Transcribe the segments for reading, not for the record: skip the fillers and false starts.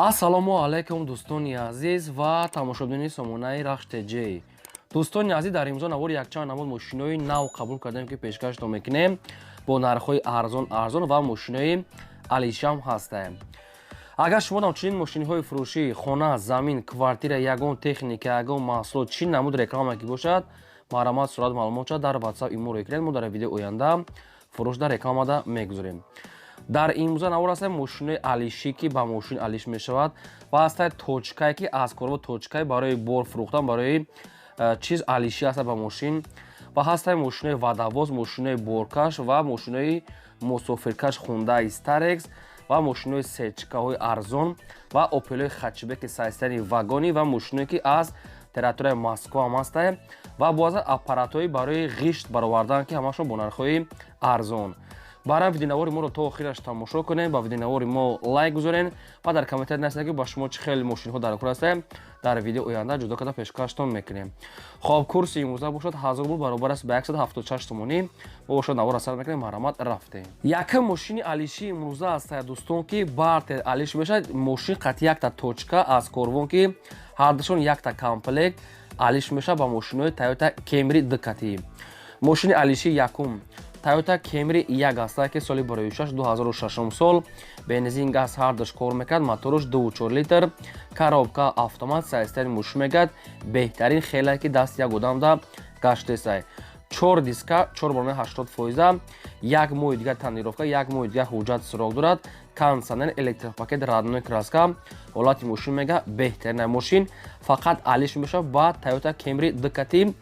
Ассалому алайкум, дӯстони азиз ва тамошобинони сомонаи Рахш ТЖ. Дӯстони азиз, дар имрӯза навори якчанд намуд мошинои нав қабул кардем, ки пешкаштон мекунем бо нархҳои арзон арзон ва мошинои алишам ҳастаем. Агар шумо ҳамчунин мошинҳои фурӯшӣ, хона, замин, квартира, ягон техника, ягон маҳсулот, чӣ намуд реклама ки бошад, марҳамат, сурат, маълумотша дар WhatsApp, имо рӯй кунед. Мо дар видеои оянда фурӯш дар рекламада мегузорем. Дар имрӯза навор ҳастем мошинои алишӣ, ки ба мошин алиш мешавад, ва ҳастаи точкае, ки аз корво точкае барои бор фурӯхтан, барои чиз алишӣ ҳаста ба мошин, ва ҳастаи мошинои водовоз, мошинои боркаш ва мошинои мусофиркаш Хундай Старекс ва мошинои сечкаҳои арзон ва Опелои хэтчбеки состоянии вагони ва мошиное, ки аз территорияи Москва ҳам ҳастае, ва боз аппаратҳои барои ғишт баровардан, ки ҳамашон бо нархҳои арзон. Барам видеонавори моро то охираш тамошо кунем, ба видеонавори мо лайк гузорен ва дар комментарий нависед, ки ба шумо чӣ хел мошинҳо дар кор ҳастем. Дар видео оянда ҷудо карда пешкаштон мекунем. Хоб, курси имрӯза бошад 1000 рубл, баробар аст ба 176 сомонӣ. Мо бошад навор асар мекунем, марҳамат, рафтем. Якум мошини алиши имрӯза ҳастая, дӯстон, ки бартер алиш мешавад. Мошин қати якта точка аз корвон, ки ҳардушон якта комплект алиш мешавад ба мошинои Тойота Кемри дкати. Мошини алиши якум Тойота Кемри як ҳаста, ки соли 2006, 2006 сол, бензин, газ ҳардуш кор мекард, моторуш 2,4 литр, коробка автомат, состояние мошин мегӯяд беҳтарин хеле, ки даст як одамда гаштесай. Чор диска, чор барои 80%, як моҳи дигар тонировка, як моҳи дигар ҳуҷҷат срок дорад, кондиционер, электропакет, родной краска, ҳолати мошин мега беҳтарина. Мошин фақат алиш мешавад ба Тойота Кемри дкати,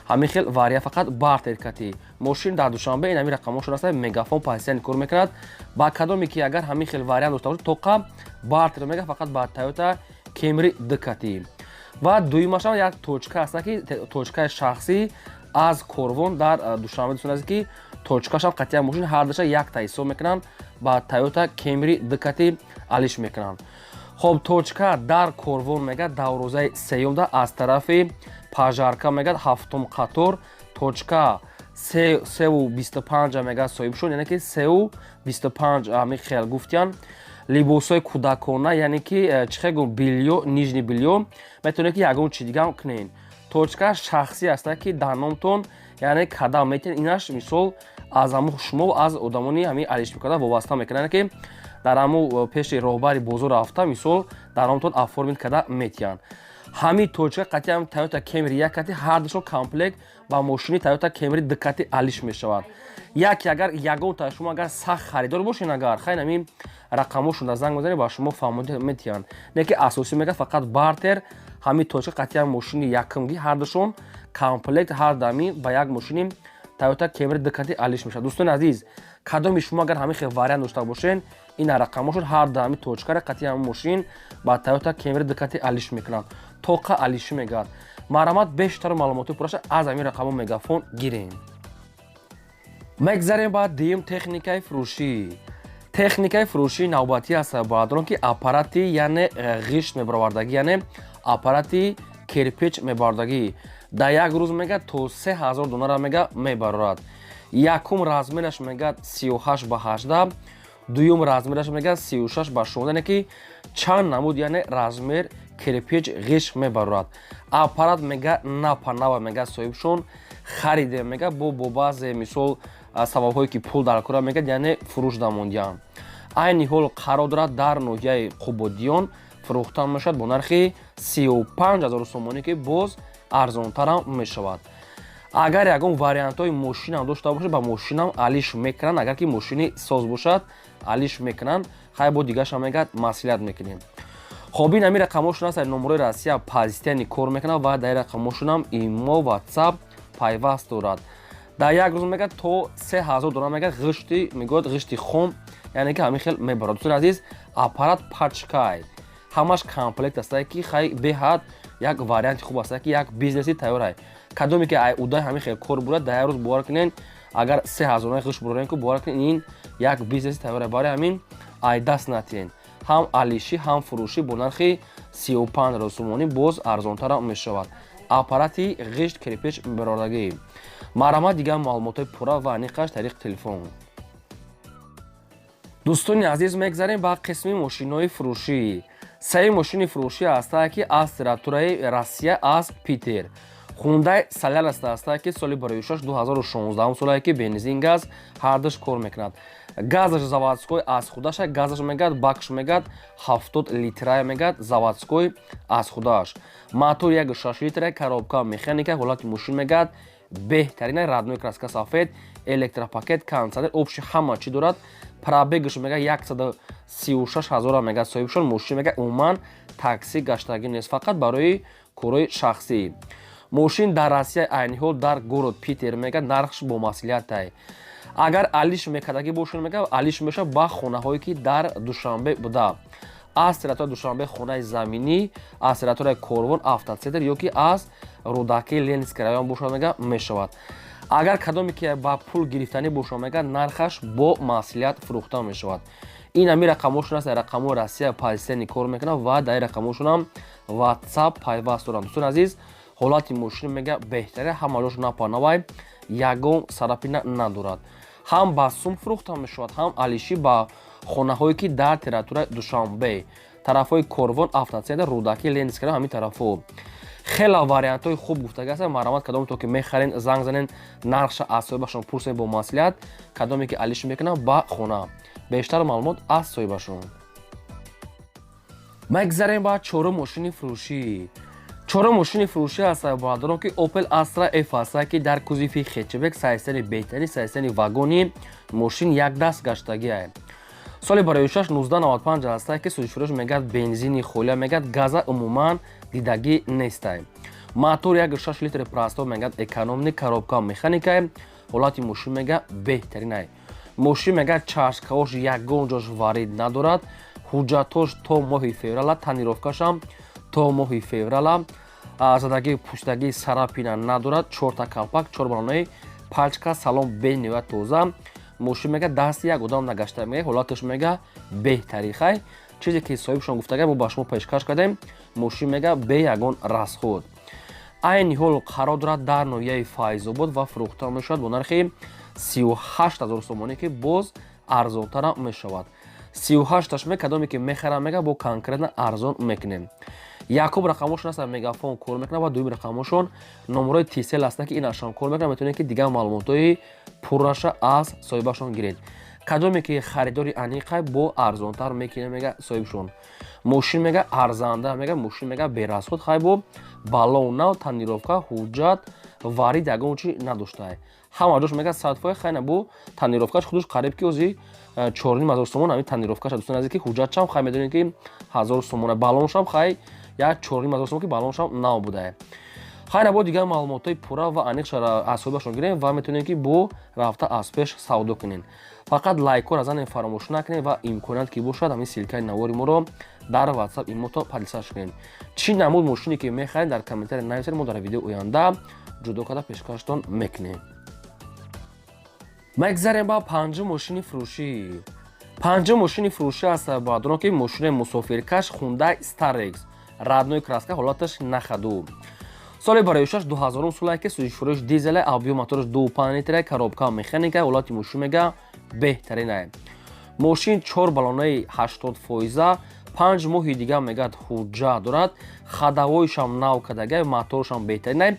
ҳамин хел вариант фақат бартер кати. Мошин дар Душанбе, ин ҳамин рақамҳошон аст, Мегафон постоянно кор мекунад. Ба кадоме ки агар ҳамин хел вариант дошта бошад, тоқа бартер мега, фақат ба Тойота Кемри дкати. Ва дуюмашам як точка аст, ки точкаи шахсӣ аз корвон дар Душанбе, дӯстон азиз, ки точкашам қатъиян мошин ҳардаша якта ҳисоб мекунанд, ба Тойота Кемри дкати алиш мекунанд. Хоб, точка дар корвон мегӯяд даврозаи сеюмда, аз тарафи пожарка мегӯяд ҳафтум қатор, точка 3:25 мегӯяд соҳиб шуд, яъне ки 3:25 ҳамин хел гуфтиян. Либосҳои кӯдакона, яъне ки чӣ хел гум, бельё, нижнее бельё, метавонед, ки ягон чи дигам кунед. Точка шахсӣ аста, ки дар номтон, яъне кадам метавонед. Инаш мисол аз ҳаму шумо, аз одамони ҳамин алиш мекарда вобаста мекунад, яъне ки дар ҳаму пеши роҳбари бозор рафта, мисол, дар номтон оформить карда метиҳанд. Ҳамин точка қатъиян Тойота Кемри як кати, ҳардушон комплект ба мошини Тойота Кемри дкати алиш мешавад. Яке агар ягонта шумо агар сахт харидор бошед, агар хайр, ҳамин рақамҳошон занг мезанед, ба шумо фаҳмода метиҳанд. Не ки асосӣ мегӯяд фақат бартер ҳамин точка қатъиян мошини якумги, ҳардушон комплект, ҳар дами ба як мошини Тойота Кемри дкати алиш мешавад. Дӯстони азиз, кадоми шумо агар ҳамин хел вариант дошта бошед, ин рақамҳошон, ҳар дами точкара қатъиян мошин ба Тойота Кемри дкати алиш мекунанд, тоқа алишӣ мегӯяд. Марҳамат, бештар маълумоти пурраша аз ҳамин рақамҳо Мегафон гирем. Мегзарем ба дуюм техникаи фурӯшӣ. Техникаи фурӯшии навбатӣ аст, бародарон, ки аппарати, яъне ғишт мебаровардагӣ, яъне аппарати кирпич мебаровардагӣ. Дар як рӯз мега то 3000 донара мега мебарорад. Якум размераш мегӯяд 38 ба 18, дуюм размераш мегӯяд 36 ба 16, яъне ки чанд намуд, яъне размер кирпич ғиш мебарорад. Аппарат мега напанава мега соҳибшон хариде, мега бо баъзе мисол сабабҳое, ки пул дар кора мегӯяд, яъне фурӯш дамондиям. Айни ҳол қарор дорад дар ноҳияи Қубодиён, фурӯхта мешавад бо нархи 35 000 сомонӣ, ки боз арзонтарам мешавад. Агар ягон вариантҳои мошинам дошта бошад, ба мошинам алиш мекунанд. Агар ки мошини соз бошад, алиш мекунанд. Хай, бо дигаршам мегӯяд маслиҳат мекунем. Хоб, ин ҳамин рақамҳошон аст, номерои Россия постоянно кор мекунад ва дар рақамҳошонам имо, Ватсап пайваст дорад. Дар як рӯз мегӯяд то 3000 дона мегӯяд ғишти, мегӯяд ғишти хом, яъне ки ҳамин хел мебарад. Дӯстони азиз, аппарат пачкай, ҳамаш комплект аста, ки хай беҳад як варианти хуб аста, ки як бизнеси тайёрай. Кадоме ки удай ҳамин хел кор бурад, дар як рӯз, бовар кунед, агар 3000 дона ғишт бурорем, ку бовар кунед, ин як бизнеси тайёрай. Барои ҳамин ай даст натиҳен. Ҳам алишӣ, ҳам фурӯшӣ бо нархи 35 000 сомонӣ, боз арзонтарам мешавад. Аппарати ғишт кирпич мебарордагӣ. Марҳамат, дигар маълумотҳои пурра ва аниқаш тариқи телефон. Дӯстони азиз, мегзарем ба қисми мошинои фурӯшӣ. Сеюм мошини фурӯшӣ ҳастае, ки аз территорияи Россия, аз Питер, Хундай Солярис ҳастае, ки соли барои 2016 солае, ки бензин, газ ҳардуш кор мекунад. Газаш заводской аз худаша, газаш мегад, бакш мегад 70 литрая мегад, заводской аз худаш. Мотор 1,6 литра, коробка механика. Ҳолати мошин мегад беҳтарина, родной краска сафед, электропакет, кондиционер, общий ҳама чӣ дорад. Пробегаш мега 136 ҳазора мега соҳибшон. Мошин мега умуман такси гаштагӣ нест, фақат барои корҳои шахсӣ. Мошин дар Россия, айни ҳол дар город Питер мега, нархш бо маслиҳатай. Агар алиш мекардагӣ бошед, мега алиш мешавад ба хонаҳое, ки дар Душанбе буда, аз территорияи Душанбе, хонаи заминӣ, аз территорияи Корвон, Автоцентр ё ки аз Рӯдакӣ, Ленинский район бошад, мега мешавад. Агар кадоме ки ба пул гирифтанӣ бошад, мега нархаш бо маслиҳат фурӯхта мешавад. Ин ҳами рақамошон аст, рақамҳои Россия пасени кор мекунад ва дар ин рақамошонам WhatsApp пайваст доранд. Дӯстони азиз, ҳолати мошин мега беҳтаре, ҳама ҷош напанавай, ягон царапина надорад. Ҳам ба сум фурӯхта мешавад, ҳам алишӣ ба хонаҳое, ки дар территорияи Душанбе, тарафҳои Корвон, Автоцентр, Рӯдакӣ, Ленинский, ҳамин тарафҳо. Хеле вариантҳои хуб гуфтага аст. Марҳамат, кадоме то ки мехарен, занг занен, нархша аз соҳибашон пурсен бо маслиҳат. Кадоме ки алиш мекунад ба хона, бештар маълумот аз соҳибашон. Мегзарем ба чорум мошини фурӯшӣ. Чорум мошини фурӯшӣ аст, бародарон, ки Opel Astra F аст, ки дар кузови хэтчбек, состояние беҳтарин, состояние вагони мошин, як даст гаштагиа. Соли бароишаш 1995 аст, ки сӯзишфурӯш мегӯяд бензини холия, мегӯяд газа умуман дидагӣ нестай. Мотор 1,6 литри простой, мегӯяд экономный, коробка механикай. Ҳолати мошин мега беҳтаринай. Мошин мегӯяд чашкаош ягон ҷош варид надорад, ҳуҷҷатош то моҳи феврала, тонировкашам то моҳи феврала, задагии пӯштагии царапина надорад, чорта калпак, чор балонаи пачка, салон бениҳоят тоза. Мошин мега дасти як одам нагашта, мега ҳолаташ мега беҳтарин. Хай, чизе ки соҳибшон гуфтага, мо ба шумо пешкаш кардем. Мошин мега бе ягон расход. Айни ҳол қарор дорад дар ноҳияи Файзобод ва фурӯхта мешавад бо нархи 38 000 сомонӣ, ки боз арзонтара мешавад. 38-таш ме кадоме ки мехарам, мега бо конкретно арзон мекунем. Якум рақамошон аст, Мегафон кор мекунад, ва дуюм рақамошон номерои Тисел ҳастанд, ки инашон кор мекунад. Метавонед, ки дигар маълумотҳои пурраша аз соҳибашон гиред. Кадоме ки харидори аниқай, бо арзонтар мекунем, мега соҳибшон. Мошин мега арзанда, мега мошин мега без расход. Хай, бо балон нав, тонировка, ҳуҷҷат, варид ягон чи надоштай, ҳама ҷош мега 100%. Хайна, бо тонировкаш худуш қариб ки ози 4,5 ҳазор сомон ҳамин тонировкаш. Дӯстони азиз, ки ҳуҷҷатшам хай медонед, ки 1000 сомона, балоншам хай як 4,5 ҳазор сомон, ки балоншам нав будае. Хайна, бо дигар маълумотҳои пурра ва аниқшара аз соҳибашон гирем ва метавонем, ки бо рафта аз пеш савдо кунем. Фақат лайкҳоро занем, фаромӯш накунем ва имконият ки бошад, ҳамин ссылкаи навори моро дар WhatsApp имото поделиться кунем. Чӣ намуд мошине ки мехарем, дар комментария нависед, мо дар видеои оянда ҷудо карда пешкаштон мекунем. Мегзарем ба панҷум мошини фурӯшӣ. Панҷум мошини фурӯшӣ аст, бародарон, ки мошини мусофиркаш Хундай Старекс, родной краска, ҳолаташ на ходу. Соли бароишаш 2000 солае, ки сӯзишфурӯш дизеле, объём мотораш 2,5 литра, коробка механика. Ҳолати мошин мега беҳтаринае. Мошин чор балонаи 80%, 5 моҳи дигар мегӯяд ҳуҷҷат дорад, ходовойшам нав кардагай, моторшам беҳтаринай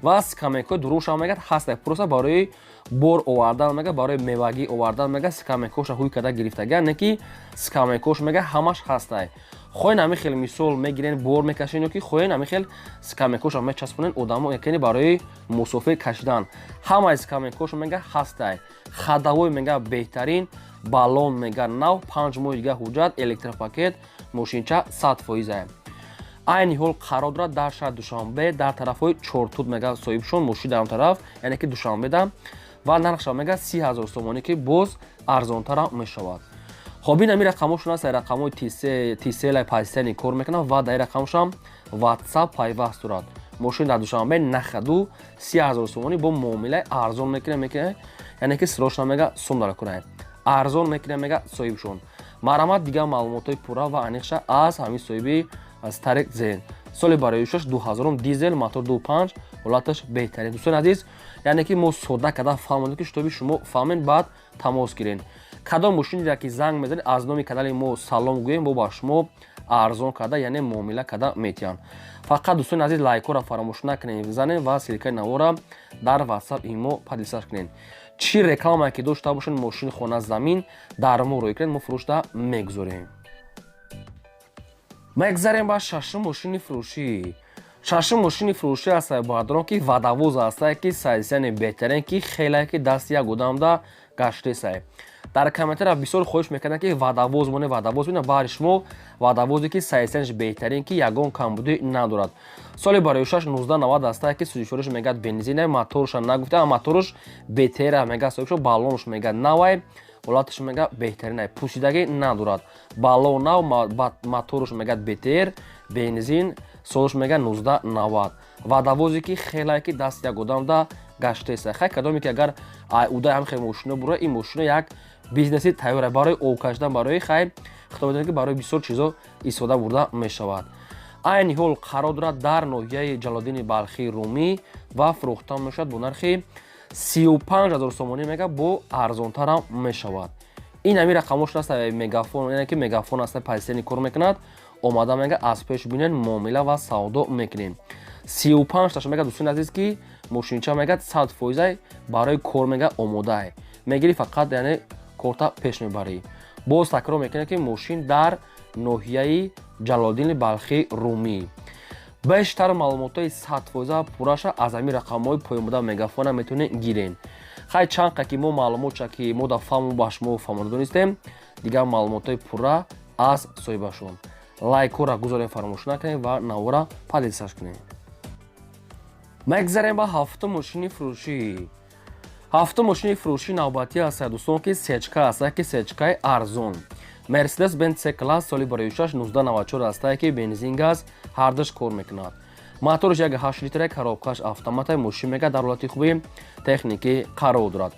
ва скамейкаҳои дуруншам мегӯяд ҳастай. Просто барои бор овардан, мега барои мевагӣ овардан, мега скамейкаҳоша ҳуй карда гирифтага, не ки скамейкаҳош мега ҳамаш ҳастай. Хоҳен ҳамин хел мисол мегирен, бор мекашен, ё ки хоҳен ҳамин хел скамейкаҳоша мечаспонен, одамо якени барои мусофир кашидан ҳамаи скамейкаҳоша мега ҳастай. Ходовой мега беҳтарин, баллон мега нав, 5 моҳи дига ҳуҷҷат, электропакет, мошинча 100%. Айни ҳол қарор дорад дар шаҳри Душанбе, дар тарафҳои Чортуд, мега соҳибшон мошин дар он тараф, яъне ки Душанбеда, ва нархша мега 30 000 сомонӣ, ки боз арзонтарам мешавад. Хоб, ин ҳамин рақамошон аст, рақамҳои Тиселай пастани кор мекунад ва дар ин рақамшам WhatsApp пайваст дорад. Мошин дар Душанбе на ходу, 30 000 сомонӣ бо муомилаи арзон мекунем, мекунем, яъне ки срочно мега сум дара кунад, арзон мекунем, мега соҳибшон. Марҳамат, дигар маълумотҳои пурра ва аниқша аз ҳамин соҳиби Старек Зен. Соли бароишаш 2000, дизел, мотор 2,5, ҳолаташ беҳтарин. Дӯстони азиз, яъне ки мо содда карда фаҳмонем, ки шутоби шумо фаҳмед, баъд тамос гирен. Кадом мошинеро ки занг мезанед, аз номи канали мо салом гӯем, бо ба шумо арзон карда, яъне муомила карда метиҳанд. Фақат, дӯстони азиз, лайкҳоро фаромӯш накунед занед ва ссылкаи навора дар Ватсап, имо поделиться кунед. Чӣ рекламае ки дошта бошед, мошини, хона, замин, дар мо рӯй кунед, мо фурӯшда мегузорем. Мегзарем ба шашум мошини фурӯшӣ. Шашум мошини фурӯшӣ ҳастае, бародарон, ки водовоз ҳастае, ки состояние беҳтарин, ки хеле ки дасти як одамда гаштесае. Дар комментария бисёр хоҳиш мекарданд, ки водовоз моне, водовоз бина. Баҳри шумо водовозе, ки состояниеш беҳтарин, ки ягон камбудӣ надорад. Соли барои 1990 ҳастае, ки сӯзишвориш мегӯяд бензина, моторша нагуфта, моторш БТР мега соҳибшо, баллонш мега навай, ҳолаташ мега беҳтаринай, пӯсидагӣ надорад, баллон нав, моторш мегӯяд БТР, бензин, солш мега 1990. Водовозе, ки хеле ки даст як одамда гаштеса. Хай, кадоме ки агар удай ҳам хел мошино бура, ин мошино як бизнеси тайёра барои об кашидан, барои, хай, хитоб ки барои бисёр чизо истифода бурда мешавад. Айни ҳол қарор дорад дар ноҳияи Ҷалолиддини Балхии Румӣ ва фурӯхта мешавад бо нархи 35 000 сомонӣ, мега бо арзонтарам мешавад. Ин ҳамин рақамош аст, Мегафон, яъне ки Мегафон аст, позициони кор мекунад. Омада мега аз пеш бинен, муомила ва савдо мекунем. 35 таш мега, дӯстони азиз, ки мошинча мега 100 фоизай барои кор мега омодае. Мегири, фақат яъне корта пеш мебарӣ. Боз такрор мекунем, ки мошин дар ноҳияи Ҷалолиддини Балхии Румӣ. Бештар маълумотҳои 100 фоиза пурраша аз ҳамин рақамҳои поёнбуда Мегафона метавонед гирен. Хай, чанд қа ки мо маълумотша ки мо да фаҳму ба шумо фаҳмода донистем, дигар маълумотҳои пурра аз соҳибашон. Лайкҳоро гузорем, фаромӯш накунем ва навора поделиться кунем. Мегзарем ба ҳафтум мошини фурӯшӣ. Ҳафтум мошини фурӯшӣ навбатӣ аст, дӯстон, ки сечка аст, ки сечкаи арзон, Мерседес Бенц С класс, соли барои 1994 ҳастае, ки бензин, газ ҳардаш кор мекунад. Моторш 1,8 литра, коробкаш автомата. Мошин мега дар ҳолати хуби техникӣ қарор дорад.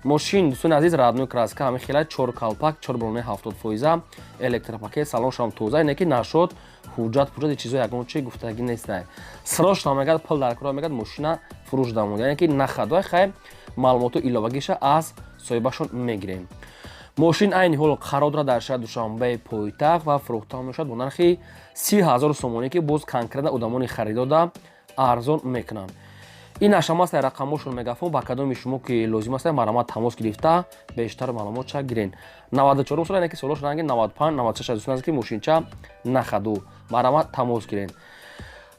Мошин, дӯстони азиз, родной краска, ҳамин хела чор калпак, чор балони 70 фоиза, электропакет, салоншам тоза, ине ки нашод ҳуҷҷат пуҷҷати чизо ягон чи гуфтагӣ нестай. Срочно мегад пул дар кора, мегад мошина фурӯш дамод, яъне ки нахадой. Хай, маълумоту иловагиша аз соҳибашон мегирем. Мошин айни ҳол қарор дорад дар шаҳри Душанбеи пойтахт ва фурӯхта мешавад бо нархи 30 000 сомонӣ, ки боз конкретно одамони харидода арзон мекунанд. Ин ашам аст рақамошон Мегафон. Ба кадоми шумо ки лозим аст, марҳамат, тамос гирифта бештар маълумотша гирен. 94 сол, яъне ки солош ранги 95, 96. Дӯстон азиз, ки мошинча нахаду, марҳамат, тамос гирен.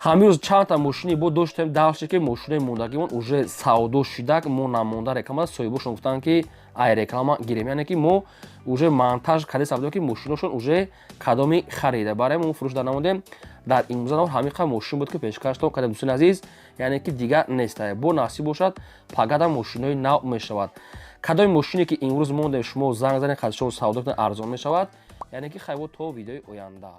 Ҳамирӯз чандта мошини бо доштем дальше, ки мошинои мондагимон уже савдо шидак, мо намонда реклама, соҳибошон гуфтанд, ки ай реклама гирем, яъне ки мо уже монтаж карда савдо, ки мошиношон уже кадоми харида, барои мо фурӯш дар намудем. Дар имрӯза навор ҳамин қадр мошин буд, ки пешкаштон кардем, дӯстони азиз, яъне ки дигар нестае. Бо насиб бошад, пагада мошинои нав мешавад. Кадоми мошине ки имрӯз мондем, шумо занг занед, қадшо савдо кунед, арзон мешавад. Яъне ки хайво, то видеои оянда.